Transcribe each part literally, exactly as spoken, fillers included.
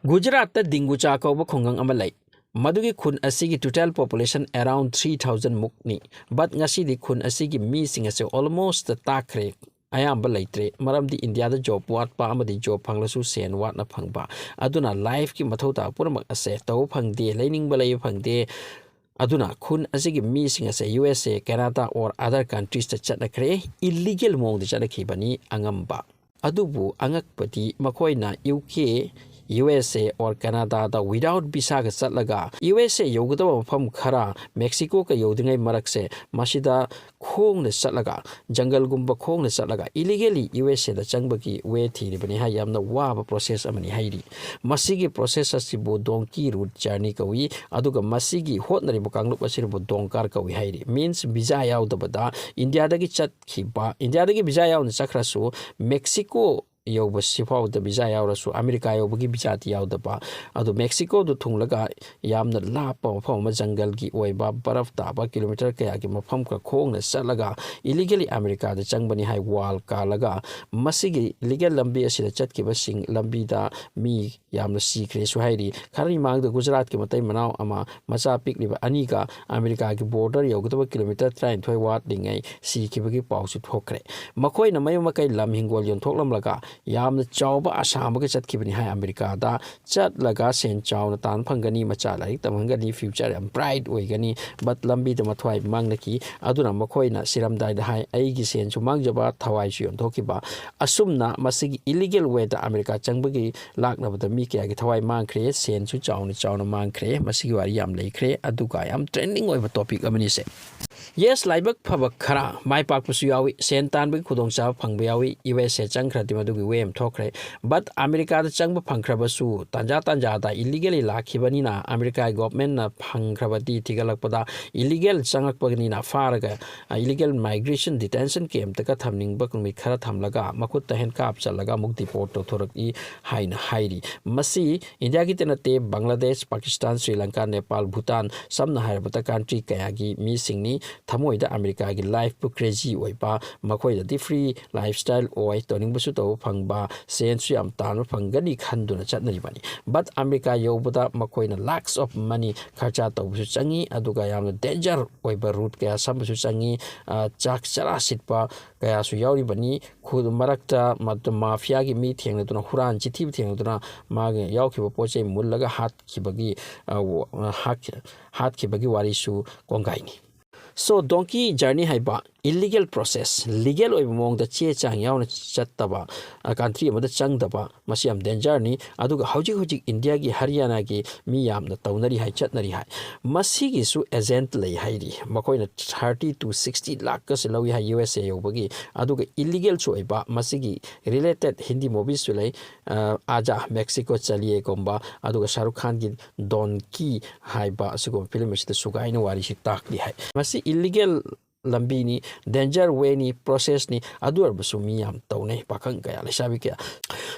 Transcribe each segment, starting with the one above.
ꯒꯨꯖꯔꯥꯠꯇ ꯗꯤꯡꯒꯨꯆꯥ ꯀꯧꯕ ꯈꯨꯡꯒꯪ ꯑꯃ ꯂꯩ꯫ ꯃꯗꯨꯒꯤ ꯈꯨꯟ ꯑꯁꯤꯒꯤ total population around three thousand ꯃꯨꯛꯅꯤ꯫ But ꯉꯁꯤꯗꯤ ꯈꯨꯟ ꯑꯁꯤꯒꯤ ꯃꯤꯁꯤꯡ ꯑꯁꯦ almost ꯇꯥꯛꯈ꯭ꯔꯦ꯫ ꯑꯌꯥꯝꯕ ꯂꯩꯇ꯭ꯔꯦ꯫ ꯃꯔꯝꯗꯤ ꯏꯟꯗꯤꯌꯥꯗ job ꯋꯥꯠꯄ ꯑꯃꯗꯤ job ꯐꯪꯂꯁꯨ ꯁꯦꯟ ꯋꯥꯠꯅ ꯐꯪꯕ꯫ ꯑꯗꯨꯅ lifeꯀꯤ ꯃꯊꯧ ꯇꯥꯕ ꯄꯨꯝꯅꯃꯛ ꯑꯁꯦ ꯇꯧꯕ ꯐꯪꯗꯦ, ꯂꯩꯅꯤꯡꯕ ꯂꯩꯕ ꯐꯪꯗꯦ꯫ ꯑꯗꯨꯅ ꯈꯨꯟ ꯑꯁꯤꯒꯤ ꯃꯤꯁꯤꯡ ꯑꯁꯦ U S A, Canada or other countriesꯇ ꯆꯠꯅꯈ꯭ꯔꯦ꯫ Illegal ꯃꯑꯣꯡꯗ ꯆꯠꯅꯈꯤꯕꯅꯤ ꯑꯉꯝꯕ꯫ ꯑꯗꯨꯕꯨ ꯑꯉꯛꯄꯗꯤ ꯃꯈꯣꯏꯅ U K, U S A or Canadaꯗ without visaꯒ ꯆꯠꯂꯒ U S A ꯌꯧꯒꯗꯕ ꯃꯐꯝ ꯈꯔ Mexicoꯒ ꯌꯧꯗ꯭ꯔꯤꯉꯩ ꯃꯔꯛꯁꯦ ꯃꯁꯤꯗ ꯈꯣꯡꯅ ꯆꯠꯂꯒ, ꯖꯪꯒꯜꯒꯨꯝꯕ ꯈꯣꯡꯅ ꯆꯠꯂꯒ illegally U S Aꯗ ꯆꯪꯕꯒꯤ way ꯊꯤꯔꯤꯕꯅꯤ ꯍꯥꯏ꯫ ꯌꯥꯝꯅ ꯋꯥꯕ process ꯑꯃꯅꯤ ꯍꯥꯏꯔꯤ꯫ ꯃꯁꯤꯒꯤ process ꯑꯁꯤꯕꯨ donkey route journey ꯀꯧꯏ꯫ ꯑꯗꯨꯒ ꯃꯁꯤꯒꯤ ꯍꯣꯠꯅꯔꯤꯕ ꯀꯥꯡꯂꯨꯞ ꯑꯁꯤꯕꯨ ꯗꯣꯡꯀꯥꯔ ꯀꯧꯏ ꯍꯥꯏꯔꯤ꯫ Means visa ꯌꯥꯎꯗꯕꯗ ꯏꯟꯗꯤꯌꯥꯗꯒꯤ ꯆꯠꯈꯤꯕ, ꯏꯟꯗꯤꯌꯥꯗꯒꯤ visa ꯌꯥꯎꯅ ꯆꯠꯈ꯭ꯔꯁꯨ Mexico ꯌꯧꯕ ꯁꯤꯐꯥꯎꯗ visa ꯌꯥꯎꯔꯁꯨ ꯑꯃꯦꯔꯤꯀꯥ ꯌꯧꯕꯒꯤ visaꯗꯤ ꯌꯥꯎꯗꯕ꯫ ꯑꯗꯨ Mexicoꯗꯨ ꯊꯨꯡꯂꯒ ꯌꯥꯝꯅ ꯂꯥꯞꯄ ꯃꯐꯝ ꯑꯃ, ꯖꯪꯒꯜꯒꯤ ꯑꯣꯏꯕ ꯕꯔꯐ ꯇꯥꯕ kilometre ꯀꯌꯥꯒꯤ ꯃꯐꯝ ꯈꯔ ꯈꯣꯡꯅ ꯆꯠꯂꯒ illegally ꯑꯃꯦꯔꯤꯀꯥꯗ ꯆꯪꯕꯅꯤ ꯍꯥꯏ, wall ꯀꯥꯜꯂꯒ꯫ ꯃꯁꯤꯒꯤ illegal ꯂꯝꯕꯤ ꯑꯁꯤꯗ ꯆꯠꯈꯤꯕꯁꯤꯡ ꯂꯝꯕꯤꯗ ꯃꯤ ꯌꯥꯝꯅ ꯁꯤꯈ꯭ꯔꯦꯁꯨ ꯍꯥꯏꯔꯤ꯫ ꯈꯔꯅꯤ ꯃꯃꯥꯡꯗ ꯒꯨꯖꯔꯥꯠꯀꯤ ꯃꯇꯩ ꯃꯅꯥꯎ ꯑꯃ ꯃꯆꯥ ꯄꯤꯛꯂꯤꯕ ꯑꯅꯤꯒ ꯑꯃꯦꯔꯤꯀꯥꯒꯤ border ꯌꯧꯒꯗꯕ kilometre ꯇꯔꯥꯅꯤꯊꯣꯏ ꯋꯥꯠꯂꯤꯉꯩ ꯁꯤꯈꯤꯕꯒꯤ ꯄꯥꯎꯁꯨ ꯊꯣꯛꯈ꯭ꯔꯦ꯫ ꯃꯈꯣꯏꯅ ꯃꯌꯨꯝ ꯃꯀꯩ, ꯂꯝ ꯍꯤꯡꯒꯣꯜ ꯌꯣꯟꯊꯣꯛꯂꯝꯂꯒ ꯌꯥꯝꯅ ꯆꯥꯎꯕ ꯑꯁꯥ ꯑꯃꯒ ꯆꯠꯈꯤꯕꯅꯤ ꯍꯥꯏ ꯑꯃꯦꯔꯤꯀꯥꯗ꯫ ꯆꯠꯂꯒ ꯁꯦꯟ ꯆꯥꯎꯅ ꯇꯥꯟ ꯐꯪꯒꯅꯤ, ꯃꯆꯥ ꯂꯥꯏꯔꯤꯛ ꯇꯝꯍꯟꯒꯅꯤ, future ꯌꯥꯝ bright ꯑꯣꯏꯒꯅꯤ꯫ But ꯂꯝꯕꯤꯗ ꯃꯊ꯭ꯋꯥꯏ ꯃꯥꯡꯅꯈꯤ꯫ ꯑꯗꯨꯅ ꯃꯈꯣꯏꯅ ꯁꯤꯔꯝꯗꯥꯏꯗ ꯍꯥꯏ, "ꯑꯩꯒꯤ ꯁꯦꯟꯁꯨ ꯃꯥꯡꯖꯕ, ꯊꯋꯥꯏꯁꯨ ꯌꯣꯟꯊꯣꯛꯈꯤꯕ"꯫ ꯑꯁꯨꯝꯅ ꯃꯁꯤꯒꯤ illegal wayꯗ ꯑꯃꯦꯔꯤꯀꯥ ꯆꯪꯕꯒꯤ ꯂꯥꯛꯅꯕꯗ ꯃꯤ ꯀꯌꯥꯒꯤ ꯊꯋꯥꯏ ꯃꯥꯡꯈ꯭ꯔꯦ, ꯁꯦꯟꯁꯨ ꯆꯥꯎꯅ ꯆꯥꯎꯅ ꯃꯥꯡꯈ꯭ꯔꯦ꯫ ꯃꯁꯤꯒꯤ ꯋꯥꯔꯤ ꯌꯥꯝ ꯂꯩꯈ꯭ꯔꯦ, ꯑꯗꯨꯒ ꯌꯥꯝ trending ꯑꯣꯏꯕ topic ꯑꯃꯅꯤꯁꯦ꯫ Yes, ꯂꯥꯏꯕꯛ ꯐꯕ ꯈꯔ ꯃꯥꯏ ꯄꯥꯛꯄꯁꯨ ꯌꯥꯎꯏ, ꯁꯦꯟ ꯇꯥꯟꯕꯒꯤ ꯈꯨꯗꯣꯡꯆꯥꯕ ꯐꯪꯕ ꯌꯥꯎꯏ, U S A ꯆꯪꯈ꯭ꯔꯗꯤ ꯃꯗꯨꯒꯤ way ꯑꯃ ꯊꯣꯛꯈ꯭ꯔꯦ꯫ But ꯑꯃꯦꯔꯤꯀꯥꯗ ꯆꯪꯕ ꯐꯪꯈ꯭ꯔꯕꯁꯨ ꯇꯥꯟꯖꯥ ꯇꯥꯟꯖꯥꯗ illegally ꯂꯥꯛꯈꯤꯕꯅꯤꯅ ꯑꯃꯦꯔꯤꯀꯥꯒꯤ governmentꯅ ꯐꯪꯈ꯭ꯔꯕꯗꯤ ꯊꯤꯒꯠꯂꯛꯄꯗ illegal ꯆꯪꯉꯛꯄꯅꯤꯅ ꯐꯥꯔꯒ, ꯑ, illegal migration detention campꯇꯒ ꯊꯝꯅꯤꯡꯕ ꯅꯨꯃꯤꯠ ꯈꯔ ꯊꯝꯂꯒ ꯃꯈꯨꯠꯇ handcuff ꯆꯜꯂꯒ ꯑꯃꯨꯛ deport ꯇꯧꯊꯣꯔꯛꯏ ꯍꯥꯏꯅ ꯍꯥꯏꯔꯤ꯫ ꯃꯁꯤ ꯏꯟꯗꯤꯌꯥꯒꯤꯇ ꯅꯠꯇꯦ, ꯕꯪꯒ꯭ꯂꯥꯗꯦꯁ, ꯄꯥꯀꯤꯁꯇꯥꯟ, ꯁ꯭ꯔꯤ ꯂꯪꯀꯥ, ꯅꯦꯄꯥꯜ, ꯚꯨꯇꯥꯟ, ꯁꯝꯅ ꯍꯥꯏꯔꯕꯗ country ꯀꯌꯥꯒꯤ ꯃꯤꯁꯤꯡꯅꯤ꯫ ꯊꯃꯣꯏꯗ ꯑꯃꯦꯔꯤꯀꯥꯒꯤ ꯂꯥꯏꯐꯄꯨ ꯀ꯭ꯔꯦꯖꯤ ꯑꯣꯏꯕ, ꯃꯈꯣꯏꯗꯗꯤ ꯐ꯭ꯔꯤ ꯂꯥꯏꯐ ꯁ꯭ꯇꯥꯏꯜ ꯑꯣꯏ, ꯇꯧꯅꯤꯡꯕꯁꯨ ꯇꯧꯕ ꯐꯪꯕ, ꯁꯦꯟꯁꯨ ꯌꯥꯝ ꯇꯥꯟꯕ ꯐꯪꯒꯅꯤ ꯈꯟꯗꯨꯅ ꯆꯠꯅꯔꯤꯕꯅꯤ꯫ ꯕꯠ ꯑꯃꯦꯔꯤꯀꯥ ꯌꯧꯕꯗ ꯃꯈꯣꯏꯅ ꯂꯥꯛꯁ ꯑꯣꯐ ꯃꯅꯤ ꯈꯔꯆꯥ ꯇꯧꯕꯁꯨ ꯆꯪꯉꯤ, ꯑꯗꯨꯒ ꯌꯥꯝꯅ ꯗꯦꯟꯖꯔ ꯑꯣꯏꯕ ꯔꯨꯠ ꯀꯌꯥ ꯁꯝꯕꯁꯨ ꯆꯪꯉꯤ꯫ ꯑ, ꯆꯥꯛ ꯆꯔꯥ ꯁꯤꯠꯄ ꯀꯌꯥꯁꯨ ꯌꯥꯎꯔꯤꯕꯅꯤ꯫ ꯈꯨ-, ꯃꯔꯛꯇ ꯃꯗꯨ ꯃꯥꯐꯤꯌꯥꯒꯤ ꯃꯤ ꯊꯦꯡꯅꯗꯨꯅ, ꯍꯨꯔꯥꯟ ꯆꯤꯊꯤꯕ ꯊꯦꯡꯅꯗꯨꯅ ꯃꯥꯒꯤ ꯌꯥꯎꯈꯤꯕ ꯄꯣꯠ ꯆꯩ ꯃꯨꯜꯂꯒ ꯍꯥꯠꯈꯤꯕꯒꯤ, ꯑ, ꯋ-, ꯍꯥꯠꯈꯤ-, ꯍꯥꯠꯈꯤꯕꯒꯤ ꯋꯥꯔꯤꯁꯨ ꯀꯣꯡꯒꯥꯏꯅꯤ꯫ So, donkey journey ꯍꯥꯏꯕ illegal process, ꯂꯤꯒꯦꯜ ꯑꯣꯏꯕ ꯃꯑꯣꯡꯗ ꯆꯦ ꯆꯥꯡ ꯌꯥꯎꯅ ꯆꯠꯇꯕ, ꯑ, ꯀꯟꯇ꯭ꯔꯤ ꯑꯃꯗ ꯆꯪꯗꯕ, ꯃꯁꯤ ꯌꯥꯝ ꯗꯦꯟꯖꯔꯅꯤ꯫ ꯑꯗꯨꯒ ꯍꯧꯖꯤꯛ ꯍꯧꯖꯤꯛ ꯏꯟꯗꯤꯌꯥꯒꯤ ꯍꯔꯤꯌꯥꯅꯥꯒꯤ ꯃꯤ ꯌꯥꯝꯅ ꯇꯧꯅꯔꯤ ꯍꯥꯏ, ꯆꯠꯅꯔꯤ ꯍꯥꯏ꯫ ꯃꯁꯤꯒꯤꯁꯨ ꯑꯦꯖꯦꯟꯠ ꯂꯩ ꯍꯥꯏꯔꯤ꯫ ꯃꯈꯣꯏꯅ thirty to sixty ꯂꯥꯛꯀꯁꯦ ꯂꯧꯏ ꯍꯥꯏ ꯌꯨ ꯑꯦꯁ ꯑꯦ ꯌꯧꯕꯒꯤ꯫ ꯑꯗꯨꯒ ꯏꯂꯤꯒꯦꯜꯁꯨ ꯑꯣꯏꯕ, ꯃꯁꯤꯒꯤ ꯔꯤꯂꯦꯇꯦꯠ ꯍꯤꯟꯗꯤ ꯃꯨꯚꯤꯁꯁꯨ ꯂꯩ꯫ ꯑ, ꯑꯥꯖꯥ ꯃꯦꯛꯁꯤꯀꯣ ꯆꯂꯤꯌꯦꯒꯨꯝꯕ, ꯑꯗꯨꯒ ꯁꯥꯔꯨꯈ ꯈꯥꯟꯒꯤ ꯗꯣꯟꯀꯤ ꯍꯥꯏꯕ ꯑꯁꯤꯒꯨꯝꯕ ꯐꯤꯂꯝ ꯑꯁꯤꯗ ꯁꯨꯒꯥꯏꯅ ꯋꯥꯔꯤꯁꯤ ꯇꯥꯛꯂꯤ ꯍꯥꯏ꯫ ꯃꯁꯤ ꯏꯂꯤꯒꯦꯜ ꯂꯝꯕꯤꯅꯤ, ꯗꯦꯟꯖꯔ ꯋꯦꯅꯤ, ꯄ꯭ꯔꯣꯁꯦꯁꯅꯤ, ꯑꯗꯨ ꯑꯣꯏꯔꯕꯁꯨ ꯃꯤ ꯌꯥꯝ ꯇꯧꯅꯩ, ꯄꯥꯈꯪ ꯀꯌꯥ, ꯂꯩꯁꯥꯕꯤ ꯀꯌꯥ꯫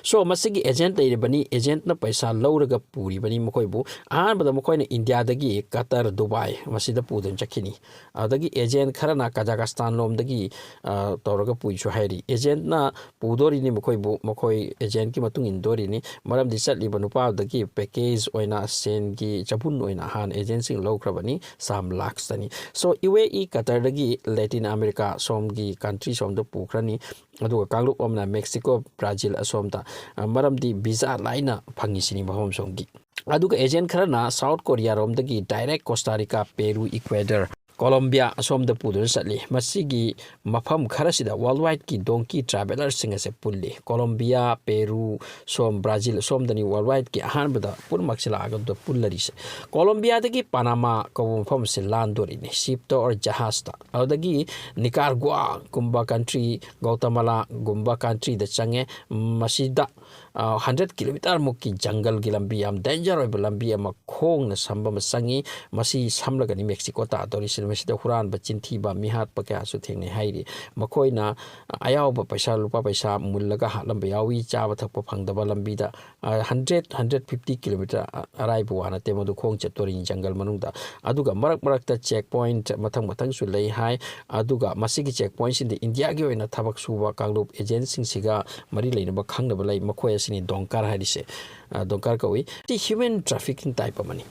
So, ꯃꯁꯤꯒꯤ ꯑꯦꯖꯦꯟꯠ ꯂꯩꯔꯤꯕꯅꯤ, ꯑꯦꯖꯦꯟꯠꯅ ꯄꯩꯁꯥ ꯂꯧꯔꯒ ꯄꯨꯔꯤꯕꯅꯤ ꯃꯈꯣꯏꯕꯨ꯫ ꯑꯍꯥꯟꯕꯗ ꯃꯈꯣꯏꯅ ꯏꯟꯗꯤꯌꯥꯗꯒꯤ ꯀꯇꯔ, ꯗꯨꯕꯥꯏ, ꯃꯁꯤꯗ ꯄꯨꯗꯨꯅ ꯆꯠꯈꯤꯅꯤ꯫ ꯑꯗꯒꯤ ꯑꯦꯖꯦꯟꯠ ꯈꯔꯅ ꯀꯖꯥꯀꯁꯇꯥꯟ ꯂꯣꯝꯗꯒꯤ, ꯑ, ꯇꯧꯔꯒ ꯄꯨꯏꯁꯨ ꯍꯥꯏꯔꯤ꯫ ꯑꯦꯖꯦꯟꯠꯅ ꯄꯨꯗꯣꯔꯤꯅꯤ ꯃꯈꯣꯏꯕꯨ, ꯃꯈꯣꯏ ꯑꯦꯖꯦꯟꯠꯀꯤ ꯃꯇꯨꯡ ꯏꯟꯗꯣꯔꯤꯅꯤ꯫ ꯃꯔꯝꯗꯤ ꯆꯠꯂꯤꯕ ꯅꯨꯄꯥꯗꯨꯗꯒꯤ ꯄꯦꯀꯦꯖ ꯑꯣꯏꯅ, ꯁꯦꯟꯒꯤ ꯆꯕꯨꯟ ꯑꯣꯏꯅ ꯍꯥꯟꯅ ꯑꯦꯖꯦꯟꯠꯁꯤꯡ ꯂꯧꯈ꯭ꯔꯕꯅꯤ, ꯁꯥꯝ ꯂꯥꯛꯁꯇꯅꯤ꯫ So, ꯌꯨ ꯑꯦ ꯏ, ꯀꯇꯔꯗꯒꯤ ꯂꯦꯇꯤꯟ ꯑꯃꯦꯔꯤꯀꯥ ꯁꯣꯝꯒꯤ ꯀꯟꯇ꯭ꯔꯤ ꯁꯣꯝꯗ ꯄꯨꯈ꯭ꯔꯅꯤ꯫ ꯑꯗꯨꯒ ꯀꯥꯡꯂꯨꯞ ꯑꯃꯅ ꯃꯦꯛꯁꯤꯀꯣ, ꯕ꯭ꯔꯥꯖꯤꯜ ꯑꯁꯣꯝꯗ, ꯑ, ꯃꯔꯝꯗꯤ ꯚꯤꯖꯥ ꯂꯥꯏꯅ ꯐꯪꯉꯤꯁꯤꯅꯤ ꯃꯐꯝ ꯁꯣꯝꯒꯤ꯫ ꯑꯗꯨꯒ ꯑꯦꯖꯦꯟꯠ ꯈꯔꯅ ꯁꯥꯎꯠ ꯀꯣꯔꯤꯌꯥꯔꯣꯝꯗꯒꯤ ꯗꯥꯏꯔꯦꯛ ꯀꯣꯁꯇꯥ ꯔꯤꯀꯥ, ꯄꯦꯔꯨ, ꯏꯀ꯭ꯋꯦꯗꯔ, ꯀꯣꯂꯣꯝꯕꯤꯌꯥ ꯑꯁꯣꯝꯗ ꯄꯨꯗꯨꯅ ꯆꯠꯂꯤ꯫ ꯃꯁꯤꯒꯤ ꯃꯐꯝ ꯈꯔꯁꯤꯗ ꯋꯥꯔꯜ ꯋꯥꯏꯗꯀꯤ ꯗꯣꯡꯀꯤ ꯇ꯭ꯔꯥꯚꯦꯂꯔꯁꯤꯡ ꯑꯁꯦ ꯄꯨꯜꯂꯤ꯫ ꯀꯣꯂꯣꯝꯕꯤꯌꯥ, ꯄꯦꯔꯨ, ꯁꯣꯝ ꯕ꯭ꯔꯥꯖꯤꯜ, ꯁꯣꯝꯗꯅꯤ ꯋꯥꯔꯜ ꯋꯥꯏꯗꯀꯤ ꯑꯍꯥꯟꯕꯗ ꯄꯨꯝꯅꯃꯛꯁꯦ ꯂꯥꯛꯑꯒ ꯑꯗꯨꯗ ꯄꯨꯜꯂꯔꯤꯁꯦ꯫ ꯀꯣꯂꯣꯝꯕꯤꯌꯥꯗꯒꯤ ꯄꯥꯅꯥꯃꯥ ꯀꯧꯕ ꯃꯐꯝ ꯑꯁꯤ ꯂꯥꯟꯗꯣꯔꯤꯅꯤ, ꯁꯤꯞꯇ ꯑꯣꯔ ꯖꯍꯥꯖꯇ꯫ ꯑꯗꯨꯗꯒꯤ ꯅꯤꯀꯥꯔꯒꯨꯋꯥꯒꯨꯝꯕ ꯀꯟꯇ꯭ꯔꯤ, ꯒꯧꯇꯃꯂꯥꯒꯨꯝꯕ ꯀꯟꯇ꯭ꯔꯤꯗ ꯆꯪꯉꯦ꯫ ꯃꯁꯤꯗ ꯍꯟꯗ꯭ꯔꯦꯠ ꯀꯤꯂꯣꯃꯤꯇꯔꯃꯨꯛꯀꯤ ꯖꯪꯒꯜꯒꯤ ꯂꯝꯕꯤ, ꯌꯥꯝ ꯗꯦꯟꯖꯔ ꯑꯣꯏꯕ ꯂꯝꯕꯤ ꯑꯃ ꯈꯣꯡꯅ ꯁꯝꯕ ꯑꯃ ꯆꯪꯉꯤ꯫ ꯃꯁꯤ ꯁꯝꯂꯒꯅꯤ ꯃꯦꯛꯁꯤꯀꯣ ꯇꯥꯗꯧꯔꯤꯁꯤ꯫ ꯃꯁꯤꯗ ꯍꯨꯔꯥꯟꯕ, ꯆꯤꯟꯊꯤꯕ, ꯃꯤꯍꯥꯠꯄ ꯀꯌꯥꯁꯨ ꯊꯦꯡꯅꯩ ꯍꯥꯏꯔꯤ꯫ ꯃꯈꯣꯏꯅ ꯑꯌꯥꯎꯕ ꯄꯩꯁꯥ, ꯂꯨꯄꯥ ꯄꯩꯁꯥ ꯃꯨꯜꯂꯒ ꯍꯥꯠꯂꯝꯕ ꯌꯥꯎꯏ꯫ ꯆꯥꯕ ꯊꯛꯄ ꯐꯪꯗꯕ ꯂꯝꯕꯤꯗ, ꯍꯟꯗ꯭ꯔꯦꯠ, ꯍꯟꯗ꯭ꯔꯦꯠ ꯐꯤꯐꯇꯤ ꯀꯤꯂꯣꯃꯤꯇꯔ ꯑꯔꯥꯏꯕ ꯋꯥ ꯅꯠꯇꯦ, ꯃꯗꯨ ꯈꯣꯡ ꯆꯠꯇꯣꯔꯤꯅꯤ ꯖꯪꯒꯜ ꯃꯅꯨꯡꯗ꯫ ꯑꯗꯨꯒ ꯃꯔꯛ ꯃꯔꯛꯇ ꯆꯦꯛ ꯄꯣꯏꯟꯠ ꯃꯊꯪ ꯃꯊꯪꯁꯨ ꯂꯩ ꯍꯥꯏ꯫ ꯑꯗꯨꯒ ꯃꯁꯤꯒꯤ ꯆꯦꯛ ꯄꯣꯏꯟꯠꯁꯤꯡꯗ ꯏꯟꯗꯤꯌꯥꯒꯤ ꯑꯣꯏꯅ ꯊꯕꯛ ꯁꯨꯕ ꯀꯥꯡꯂꯨꯞ ꯑꯦꯖꯦꯟꯠꯁꯤꯡꯁꯤꯒ ꯃꯔꯤ ꯂꯩꯅꯕ ꯈꯪꯅꯕ ꯂꯩ꯫ ꯃꯈꯣꯏ ꯑꯁꯤꯅꯤ ꯗꯣꯡꯀꯔ ꯍꯥꯏꯔꯤꯁꯦ꯫ ꯑ, ꯗꯣꯡꯀꯔ ꯀꯧꯏ꯫ ꯁꯤ ꯍ꯭ꯌꯨꯃꯦꯟ ꯇ꯭ꯔꯥꯐꯤꯀꯤꯡ ꯇꯥꯏꯞ ꯑꯃꯅꯤ꯫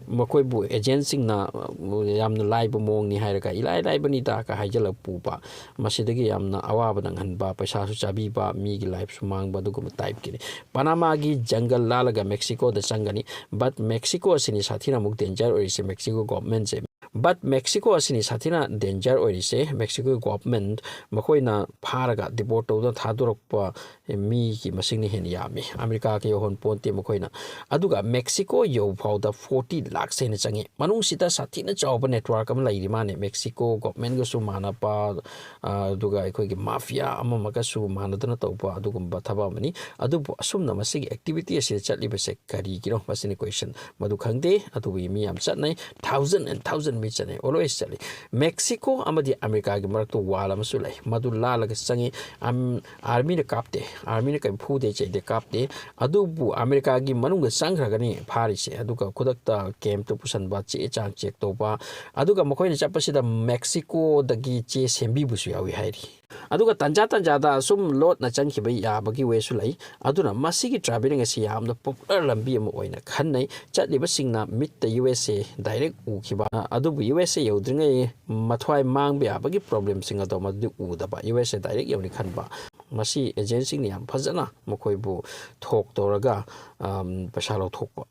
ꯃꯈꯣꯏꯕꯨ ꯑꯦꯖꯦꯟꯠꯁꯤꯡꯅ, ꯑ, ꯌꯥꯝꯅ ꯂꯥꯏꯕ ꯃꯑꯣꯡꯅꯤ ꯍꯥꯏꯔꯒ, "ꯏꯂꯥꯏ ꯂꯥꯏꯕꯅꯤꯗ" ꯀ ꯍꯥꯏꯖꯤꯜꯂꯒ ꯄꯨꯕ, ꯃꯁꯤꯗꯒꯤ ꯌꯥꯝꯅ ꯑꯋꯥꯕ ꯅꯪꯍꯟꯕ, ꯄꯩꯁꯥꯁꯨ ꯆꯥꯕꯤꯕ, ꯃꯤꯒꯤ ꯂꯥꯏꯐꯁꯨ ꯃꯥꯡꯕ, ꯑꯗꯨꯒꯨꯝꯕ ꯇꯥꯏꯞꯀꯤꯅꯤ꯫ ꯄꯅꯥꯃꯥꯒꯤ ꯖꯪꯒꯜ ꯂꯥꯜꯂꯒ ꯃꯦꯛꯁꯤꯀꯣꯗ ꯆꯪꯒꯅꯤ꯫ But ꯃꯦꯛꯁꯤꯀꯣ ꯑꯁꯤꯅꯤ ꯁꯥꯊꯤꯅ ꯑꯃꯨꯛ ꯗꯦꯟꯖꯔ ꯑꯣꯏꯔꯤꯁꯦ, ꯃꯦꯛꯁꯤꯀꯣ ꯒꯣꯚꯔꯟꯃꯦꯟꯠꯁꯦ꯫ But ꯃꯦꯛꯁꯤꯀꯣ ꯑꯁꯤꯅꯤ ꯁꯥꯊꯤꯅ ꯗꯦꯟꯖꯔ ꯑꯣꯏꯔꯤꯁꯦ꯫ ꯃꯦꯛꯁꯤꯀꯣ ꯒꯣꯚꯔꯟꯃꯦꯟꯠ ꯃꯈꯣꯏꯅ ꯐꯥꯔꯒ ꯗꯤꯄꯣꯔꯠ ꯇꯧꯗꯨꯅ ꯊꯥꯗꯣꯔꯛꯄ ꯃꯤꯒꯤ ꯃꯁꯤꯡꯅ ꯍꯦꯟꯅ ꯌꯥꯝꯃꯤ꯫ ꯑꯃꯦꯔꯤꯀꯥꯒ ꯌꯧꯍꯟ ꯄꯣꯟꯇꯦ ꯃꯈꯣꯏꯅ꯫ ꯑꯗꯨꯒ ꯃꯦꯛꯁꯤꯀꯣ ꯌꯧ ꯐꯥꯎꯗ ꯐꯣꯔꯇꯤ ꯂꯥꯛꯁ ꯍꯦꯟꯅ ꯆꯪꯉꯤ꯫ ꯃꯅꯨꯡꯁꯤꯗ ꯁꯥꯊꯤꯅ ꯆꯥꯎꯕ ꯅꯦꯠꯋꯥꯔꯛ ꯑꯃ ꯂꯩꯔꯤ ꯃꯥꯅꯦ꯫ ꯃꯦꯛꯁꯤꯀꯣ ꯒꯣꯚꯔꯟꯃꯦꯟꯠꯒꯁꯨ ꯃꯥꯟꯅꯕ, ꯑ, ꯑꯗꯨꯒ ꯑꯩꯈꯣꯏꯒꯤ ꯃꯥꯐꯤꯌꯥ ꯑꯃ ꯑꯃꯒꯁꯨ ꯃꯥꯟꯅꯗꯅ ꯇꯧꯕ ꯑꯗꯨꯒꯨꯝꯕ ꯊꯕꯛ ꯑꯃꯅꯤ꯫ ꯑꯗꯨꯕꯨ ꯑꯁꯨꯝꯅ ꯃꯁꯤꯒꯤ ꯑꯦꯛꯇꯤꯚꯤꯇꯤ ꯑꯁꯤꯗ ꯆꯠꯂꯤꯕꯁꯦ ꯀꯔꯤꯒꯤꯅꯣ? ꯃꯁꯤꯅꯤ ꯀꯣꯏꯁꯟ꯫ ꯃꯗꯨ ꯈꯪꯗꯦ꯫ ꯑꯗꯨꯕꯨ ꯃꯤ ꯌꯥꯝ ꯆꯠꯅꯩ꯫ Thousand and thousand ꯃꯤ ꯆꯠꯅꯩ꯫ Always ꯆꯠꯂꯤ꯫ ꯃꯦꯛꯁꯤꯀꯣ ꯑꯃꯗꯤ ꯑꯃꯦꯔꯤꯀꯥꯒꯤ ꯃꯔꯛꯇ ꯋꯥꯜ ꯑꯃꯁꯨ ꯂꯩ꯫ ꯃꯗꯨ ꯂꯥꯜꯂꯒ ꯆꯪꯉꯤ꯫ ꯑꯝ, ꯑꯥꯔꯃꯤꯅ ꯀꯥꯞꯇꯦ꯫ ꯑꯥꯔꯃꯤꯅ ꯀꯔꯤꯝ ꯐꯨꯗꯦ, ꯆꯩꯗꯦ, ꯀꯥꯞꯇꯦ꯫ ꯑꯗꯨꯕꯨ ꯑꯃꯦꯔꯤꯀꯥꯒꯤ ꯃꯅꯨꯡꯗ ꯆꯪꯈ꯭ꯔꯒꯅꯤ ꯐꯥꯔꯤꯁꯦ꯫ ꯑꯗꯨꯒ ꯈꯨꯗꯛꯇ ꯀꯦꯝꯞꯇ ꯄꯨꯁꯟꯕ, ꯆꯦ ꯆꯥꯡ ꯆꯦꯛ ꯇꯧꯕ꯫ ꯑꯗꯨꯒ ꯃꯈꯣꯏꯅ ꯆꯠꯄꯁꯤꯗ ꯃꯦꯛꯁꯤꯀꯣꯗꯒꯤ ꯆꯦ ꯁꯦꯝꯕꯤꯕꯁꯨ ꯌꯥꯎꯏ ꯍꯥꯏꯔꯤ꯫ ꯑꯗꯨꯒ ꯇꯟꯖꯥ ꯇꯟꯖꯥꯗ ꯑꯁꯨꯝ ꯂꯣꯠꯅ ꯆꯪꯈꯤꯕ ꯌꯥꯕꯒꯤ ꯋꯦꯁꯨ ꯂꯩ꯫ ꯑꯗꯨꯅ ꯃꯁꯤꯒꯤ ꯇ꯭ꯔꯥꯚꯦꯂꯤꯡ ꯑꯁꯤ ꯌꯥꯝꯅ ꯄꯣꯄꯨꯂꯔ ꯂꯝꯕꯤ ꯑꯃ ꯑꯣꯏꯅ ꯈꯟꯅꯩ꯫ ꯆꯠꯂꯤꯕꯁꯤꯡꯅ ꯃꯤꯠꯇ ꯌꯨ ꯑꯦꯁ ꯑꯦ ꯗꯥꯏꯔꯦꯛ ꯎꯈꯤꯕ, ꯑꯗꯨꯕꯨ ꯌꯨ ꯑꯦꯁ ꯑꯦ ꯌꯧꯗ꯭ꯔꯤꯉꯩ ꯃꯊ꯭ꯋꯥꯏ ꯃꯥꯡꯕ ꯌꯥꯕꯒꯤ ꯄ꯭ꯔꯣꯕ꯭ꯂꯦꯝꯁꯤꯡ ꯑꯗꯣ ꯃꯗꯨꯗꯤ ꯎꯗꯕ, ꯌꯨ ꯑꯦꯁ ꯑꯦ ꯗꯥꯏꯔꯦꯛ ꯌꯧꯅꯤ ꯈꯟꯕ꯫ ꯃꯁꯤ ꯑꯦꯖꯦꯟꯁꯤꯡꯅ ꯌꯥꯝ ꯐꯖꯅ ꯃꯈꯣꯏꯕꯨ ꯊꯣꯛ ꯇꯧꯔꯒ, ꯑꯝ, ꯄꯩꯁꯥ ꯂꯧꯊꯣꯛꯄ꯫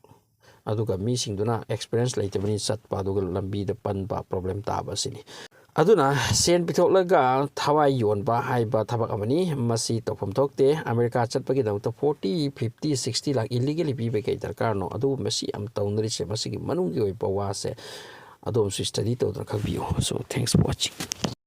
ꯑꯗꯨꯒ ꯃꯤꯁꯤꯡꯗꯨꯅ ꯑꯦꯛꯁꯄꯤꯔꯤꯌꯦꯟꯁ ꯂꯩꯇꯕꯅꯤ ꯆꯠꯄ, ꯑꯗꯨꯒ ꯂꯝꯕꯤꯗ ꯄꯟꯕ, ꯄ꯭ꯔꯣꯕ꯭ꯂꯦꯝ ꯇꯥꯕ ꯑꯁꯤꯅꯤ꯫ ꯑꯗꯨꯅ ꯁꯦꯟ ꯄꯤꯊꯣꯛꯂꯒ ꯊꯋꯥꯏ ꯌꯣꯟꯕ ꯍꯥꯏꯕ ꯊꯕꯛ ꯑꯃꯅꯤ꯫ ꯃꯁꯤ ꯇꯧꯐꯝ ꯊꯣꯛꯇꯦ꯫ ꯑꯃꯦꯔꯤꯀꯥ ꯆꯠꯄꯒꯤꯗꯃꯛꯇ ꯐꯣꯔꯇꯤ, ꯐꯤꯐꯇꯤ, ꯁꯤꯛꯁꯇꯤ ꯂꯥꯛ ꯏꯜꯂꯤꯒꯦꯂꯤ ꯄꯤꯕ ꯀꯩ ꯗꯔꯀꯥꯔꯅꯣ? ꯑꯗꯨꯕꯨ ꯃꯁꯤ ꯌꯥꯝ ꯇꯧꯅꯔꯤꯁꯦ, ꯃꯁꯤꯒꯤ ꯃꯅꯨꯡꯒꯤ ꯑꯣꯏꯕ ꯋꯥꯁꯦ ꯑꯗꯣꯝꯁꯨ ꯁ꯭ꯇꯗꯤ ꯇꯧꯗꯨꯅ ꯈꯪꯕꯤꯌꯨ꯫ So, thanks for watching꯫